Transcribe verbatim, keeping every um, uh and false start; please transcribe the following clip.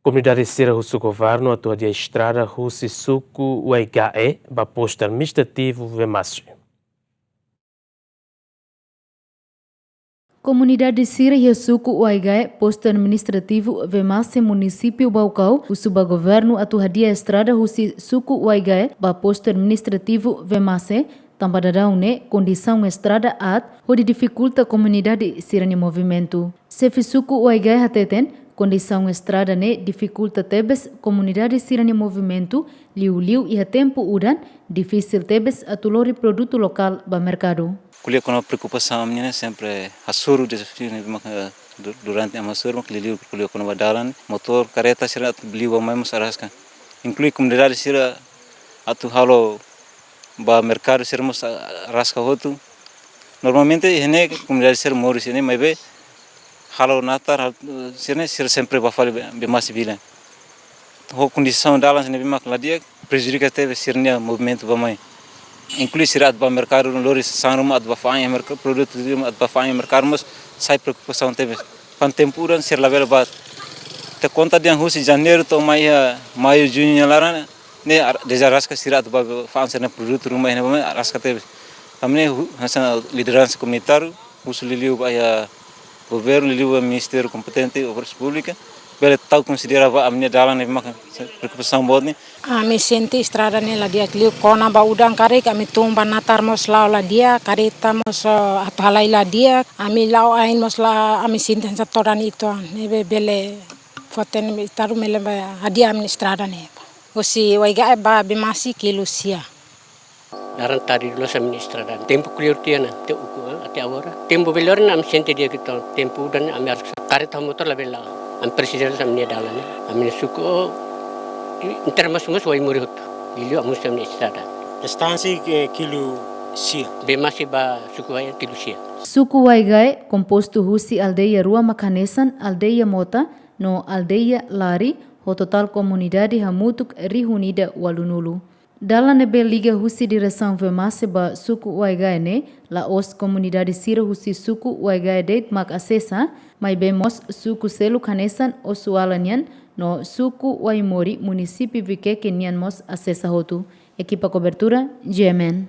Komunidade sira husu governu atu hadi'a estrada husi suku Waigae ba postu administrativu Vemasse. Komunidade sira iha suku Waigae, postu administrativu Vemasse, munisípiu Baucau, husu ba governu atu hadi'a estrada husi suku Waigae ba postu administrativu Vemasse, tanba daudaun ne'e kondisaun estrada aat hodi difikulta komunidade sira-nia movimentu. Xefe suku Waigae hateten, kondisaun estrada ne'e difikulta tebes komunidade sira-nia movimentu, liuliu iha tempu udan, difisil tebes atu lori produtu lokál ba merkadu. Ko'alia kona-ba preokupasaun ami-nian ne'e sempre hasoru dezafiu ne'ebé maka du-, durante ami hasoru maka liuliu ko'alia kona-ba dalan, motór, kareta sira atu liu ba mai mós araska. Inklui komunidade sira atu halo ba merkadu sira mós a-, araska hotu. Normalmente iha ne'e komunidade sira moris iha ne'e maibé halo natar, hal-, sira ne'e sira sempre ba fali Be-, Bemasse bilan. Ho kondisaun dalan sira ne'ebé mak la di'ak, prejudika tebes sira-nia movimentu ba mai. Inklui sira atu ba merkadu, lori sasán ruma atu ba fa'an iha merka-, produtu ruma atu ba fa'an iha merkadu mós sai preokupasaun tebes. Kuandu tempu udan sira labele ba. Te konta dehan husi Janeiru to'o mai iha Maiu, Juñu nia laran, ne'e ar-, dezaraska sira atu ba fa'an sira-nia produtu ruma iha ne'e ba mai araska tebes. Ami ne'e hu-, hanesan lideransa komunitáriu, husu liuliu ba iha governu, liuliu ba Ministériu kompetente Obras Públikas, bele tau konsidera ba ami-nia dalan ne'ebé maka preokupasaun boot ne'e. Ami sente estrada ne'e la di'ak liu kona-ba udan karik, ami tun ba natar mós la'o la di'ak, kareta mós, eh, atu halai la di'ak, ami la'o ain mós la, ami sente hanesan todan uitoan, ne'ebé bele fó-hatene Estadu mak bele hadi'a ami-nia estrada ne'e. Husi Waigae ba Bemasse kilu sia. Laran tadi dulu sa ami-nia estrada. Tempu kleur tiha ona, te uku, ah, até agora. Tempu bele ona ami sente di'ak uitoan. Tempu udan ami harus kareta ho motór labele la'o. Ami presiza ami-nia dalan, ami-nia suku, oh, i-, intermasu mós Waimori hotu. Liuliu ami husi ami-nia estrada. Distánsia ke kilu sia. Bemasse ba suku Waigae kilu sia. Suku Waigae kompostu husi aldeia rua mak hanesan aldeia Mota no aldeia Lari, ho totál komunidade hamutuk rihun ida ualunulu. Dalan ne'ebé liga husi diresaun Vemasse ba suku Waigae ne'e, la'ós komunidade sira husi suku Waigae de'it mak asesa, maibé mós suku seluk hanesan Osuala nian no suku Waimori, munisípiu Viqueque nian mós asesa hotu. Ekipa kobertura, G M N.